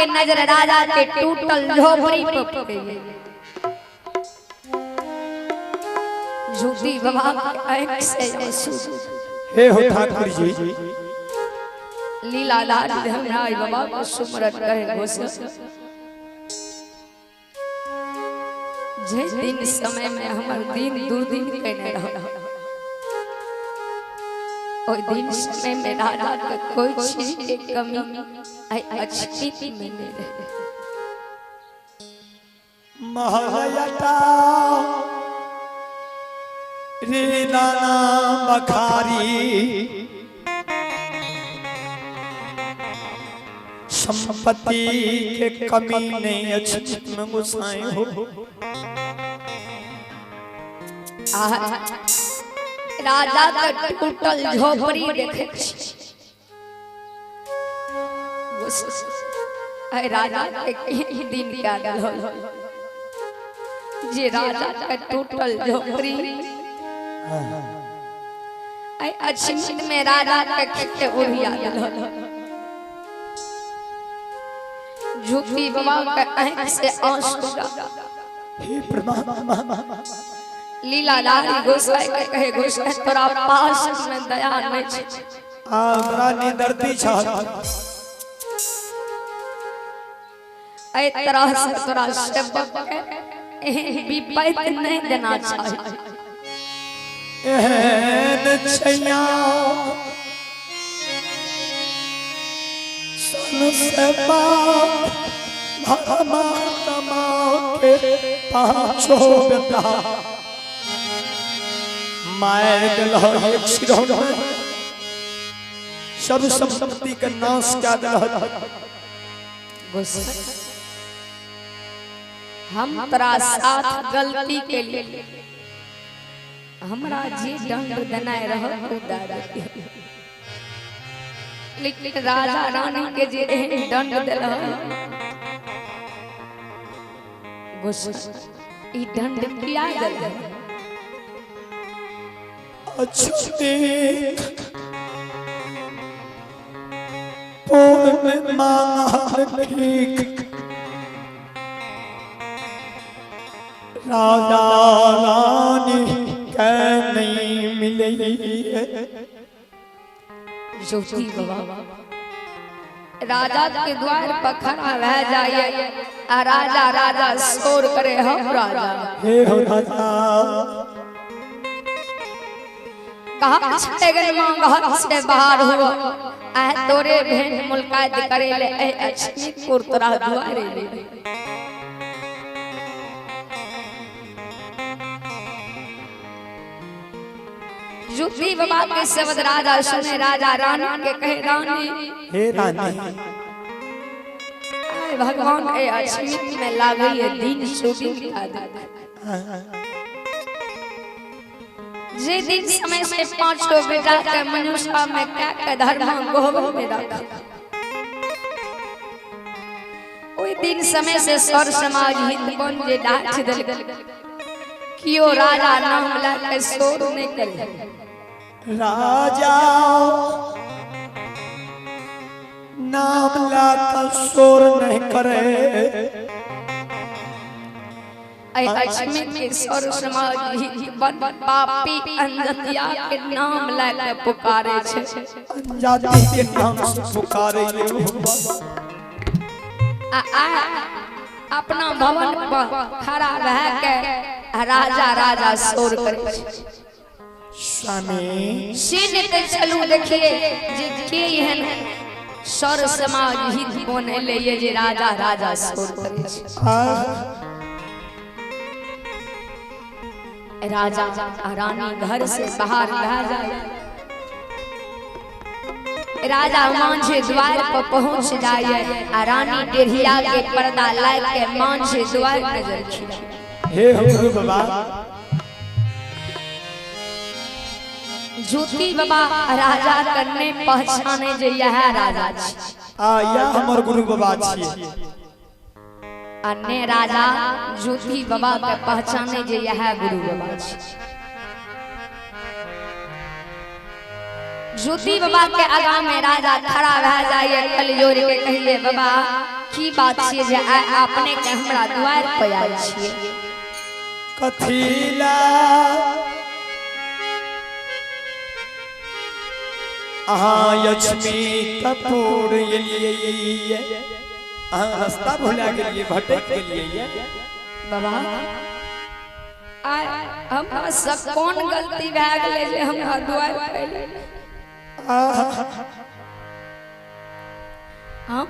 के नजर राजा के टूटल झोपड़ी पर पड़े। ज्योति बाबा के आंख से आंसू। हे हो ठाकुर जी। लीला लाल धमराय बाबा को सुमरन कहे घोष। जे दिन समय में हमर दिन दुर्दिन कहने रहा, ओइ दिन समय में राजा के कोई चीज के कमी आई अछित में नहीं रहे। महलयता रे नाना बखारी संपत्ति के कमी नहीं अछि में गुसाई हो। राजा के टूटल झोपड़ी देखे राजा के दिन क्या गल जे राजा के टूटल झोपड़ी अछित में राजा के खेत उड़िया गल। झूठी बाबा के आंख से आंसू। हे परमात्मा। लीला लाली गोसाई के कहे गोसाई तोरा पास में दया नहीं छे। आ हमरा निदर्दी छ। एहि तरह से तोरा सेवक के एहन विपैत नहीं देना चाही। एहन छैया सन से बाप परमात्मा के पाँचों बेटा मार दिल एक सिरौन में सब संपत्ति के नाश कर दिल। हम तोरा साथ गलती के लिए हमरा जे दंड देनाय रह उ दे दे, लेकिन राजा रानी के जे एहन दंड देल गोसाई ई दंड किया देल? अछते पूर्ण मांगल भीख राजा रानी के नहीं मिले। ज्योति बाबा राजा के द्वार पर खड़ा भए जाइए आ राजा राजा शोर करे हम राजा। हे हो राजा। कहा छेगन मांग हद से बाहर हुआ आ तोरे भेंट मुलाकात करे ले ए अच्छी पुर तोरा द्वारे ले। ज्योति बाबा के शब्द राजा सुने राजा रानी के कहे रानी। हे रानी। आय भगवान ए अछमित में लागे ये दिन सुदिन का दिन। जे दिन समय से पांचों बेटा के मनुष्य में क्या के धर्म गोबर में रखा, ओई दिन समय से सर समाज हित बन जे डांट दिल कियो राजा नाम ला के शोर नहीं करे। राजा नाम लाकर शोर नहीं करे। अछमित के सर समाज हित बन पापी अंजतिया के नाम ला के पुकारे छे। अंजाति के नाम से पुकारे ये आ अपना भवन पर खड़ा रह के राजा राजा शोर करे छे। स्वामी सीन ते चलू देखिए जे के एहन सर समाज हित बन एलै ये जे राजा राजा शोर करे छे। राजा रानी घर से बाहर भए जाए, राजा मांझे द्वार पर पहुंच जाए आ रानी डेढ़िया के पर्दा लाग के मांझे द्वार नजर खिला। हे गुरु बाबा। ज्योति बाबा राजा करने पहचाने जे यह राजा छी। आ यह हमर गुरु बाबा छी। अन्य राजा ज्योति बाबा के पहचाने जे यह गुरु बाबा छी। ज्योति बाबा के आगा में राजा खड़ा भए जाइए, कल जोड़ के कहिए बाबा की बात छियै जे आइ अपने के हमरा दुआर पर आयल छियै। कथीला अहाँ लक्ष्मी कपूर एलियै, अहाँ रास्ता भुला गेलियै, भटक गेलियै। बाबा आइ हमरा से कोन गलती भए गेलै जे हमरा दुआर पर एलियै? हम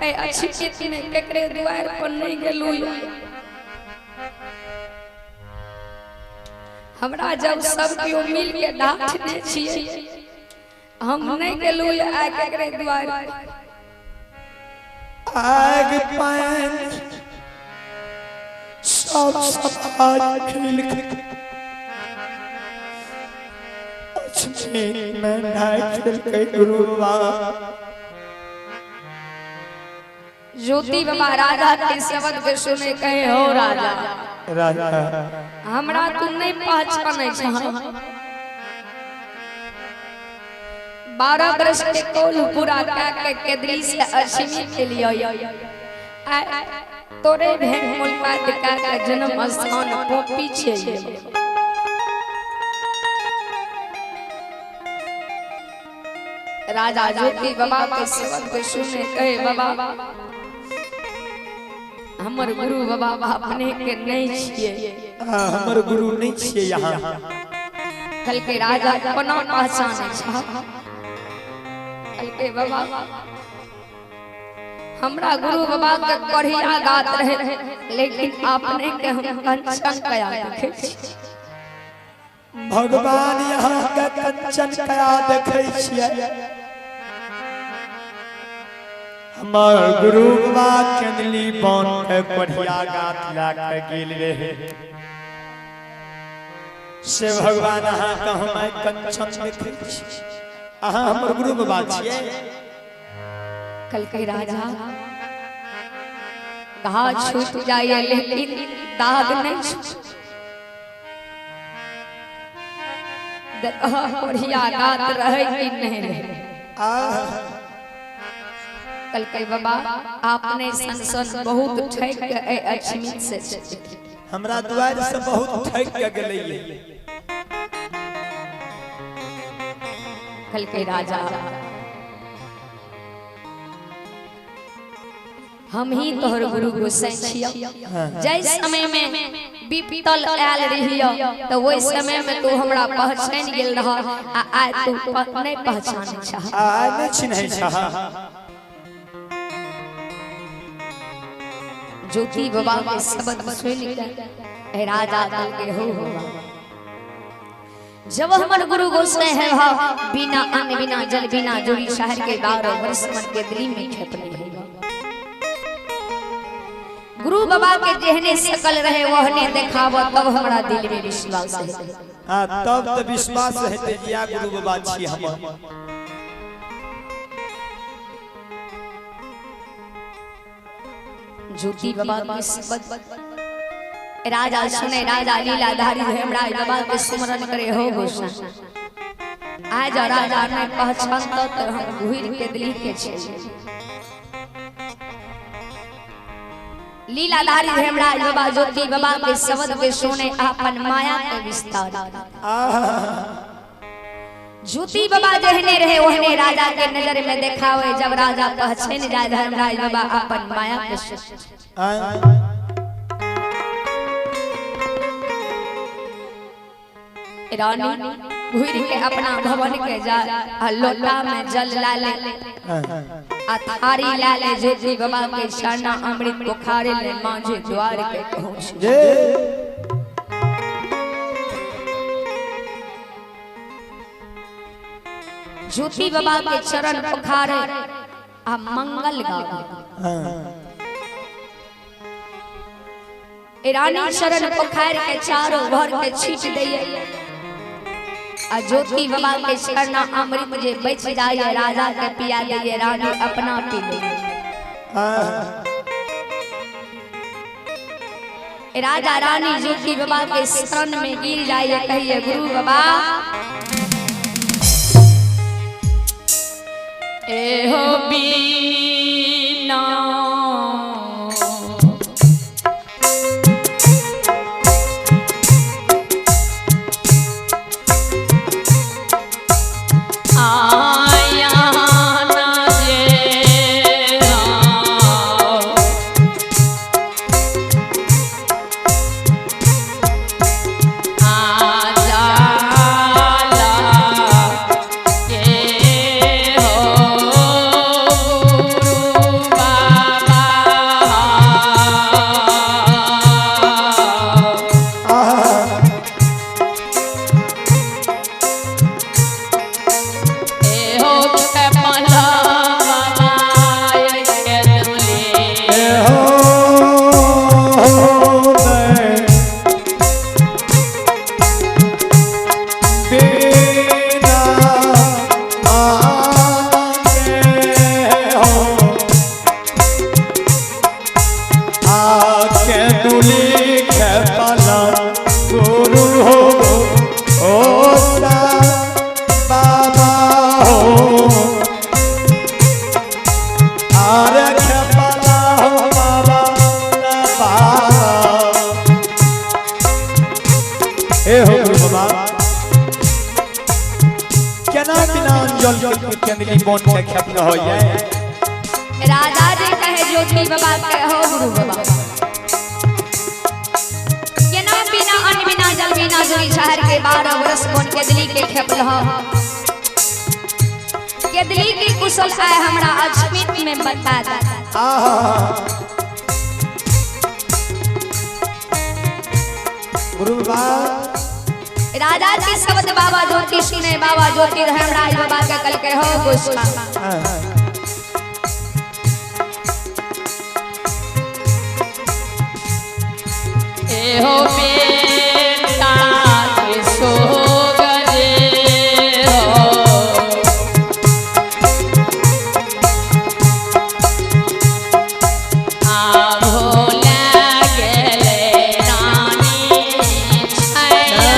एहि अछित मे केकरे दुआर पर नहि गेलहुँ। हमरा जब सब केओ मिल के डांटने छियै, हम नहि गेलहुँ आइ केकरे दुआर पर। आग पानि सब समाज खेल लक्ष्मी में ढाक देलकै गुरु बाबा। ज्योति बाबा राजा के शब्द के सुने कहे हो राजा, राजा हमरा तू नहीं पहचानै छह। 12 वर्ष के कौल पूरा कए के केदरी से अश्विनी के लिए आइ तोरे भेंट मुलाकात कए के जन्म स्थान पोपी छे। राजा ज्योति बाबा के शब्द के सुने कहे बाबा हमर गुरु बाबा अपने के नहीं छियै। हमर गुरु नहीं छियै यहाँ। कल के राजा कोना पहचानै छह? कल के बाबा हमरा गुरु बाबा के कढ़िया गात रहे, लेकिन अपने के हम कंचन कया देखे छी। भगवान यहाँ के कंचन कया देखे छियै। हमर गुरु बाबा केंदली बन के कोढ़िया गात लए के गेल रहे, से भगवान अहाँ के हम आइ कंचन देखे छी। अहाँ हमर गुरु बाबा छियै। कल के राजा घाव छूट जाए लेकिन दाग नहीं छूट। बढ़िया गात रहे कि नहीं रहे? कल के बाबा आपने सन बहुत ठक के अछमी से हमरा द्वार से बहुत ठक के गेलै। कल के राजा हम ही तोहर गुरु गोसाई छियौ। जाहि समय में बीतल आयल रहियो तो ओहि समय में तू हमरा पहचान गेल रह, आ आइ तू नहीं पहचानै छह। आइ नहीं चिन्है छह। ज्योति बाबा के शब्द सुन के राजा कल के हो हो जब हमर गुरु गोसाई है भाव बिना अन्न बिना जल बिना जोड़ी शहर के 12 वर्ष मन के दिल में खेपने है। गुरु बाबा के जेहने सकल रहे वहने देखाव तब हमरा दिल में विश्वास है। हां तब तो विश्वास हेतै जिया गुरु बाबा छी हमर। ज्योति बाबा के शब्द राजा सुने, राजा लीलाधारी हेमराज बाबा के सुमरन करे हो गोसाई। आज राजा नहीं पहचानता तो हम घुर के दिल के छे। लीलाधारी हेमराज बाबा ज्योति बाबा के शब्द के सुने अपन माया के विस्तार। ज्योति बाबा जहने रहे ओहने राजा के नजर में देखावे। जब राजा पहचान जाए धर्मराज बाबा अपन माया के। रानी घुर के अपना भवन के जा आ लोटा में जल ला ले आ थारी ला ले ज्योति बाबा के शरणा अमृत बुखारे ले मांझे द्वार के पहुंच। ज्योति बाबा के चरण पखारे आ मंगल गावे। रानी शरण पखार के चारों भर के छीट दैये आ ज्योति बाबा के शरणा अमृत जे बच जाए राजा के पिया दिए, रानी अपना पी ले। राजा रानी ज्योति बाबा के शरण में गिर जाए, कहिए गुरु बाबा एहो बीना आया ना जे आओ। आजाला के हो गुरु बाबा। ए हो कमला बाबा के दुले। हो बिना आके हो आके दुली खेपला गुरु हो ओ सा बाबा हो आर खेपला हो बाबा बाबा। हे हो गुरु बाबा केना बिना अंजल के केंदली बोन के खेपल हो जाए। राजा जी कहे ज्योति बाबा कहे हो गुरु बाबा केना बिना अन्न बिना जल बिना जुली शहर के 12 वर्ष कोन केदली के खेपल हो। केदली के कुशल आए हमरा अजमित में बता दे। आहा गुरु बाबा राजा जी शब्द बाबा ज्योति सुने बाबा ज्योति धर्मराज बाबा के कल के हो गोस्वामी। ए हो बेटा के सोग जे हो। आ भोला गेले रानी छैया।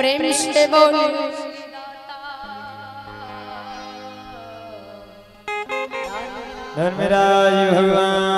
प्रेम से बोलो। धर्मराज भगवान।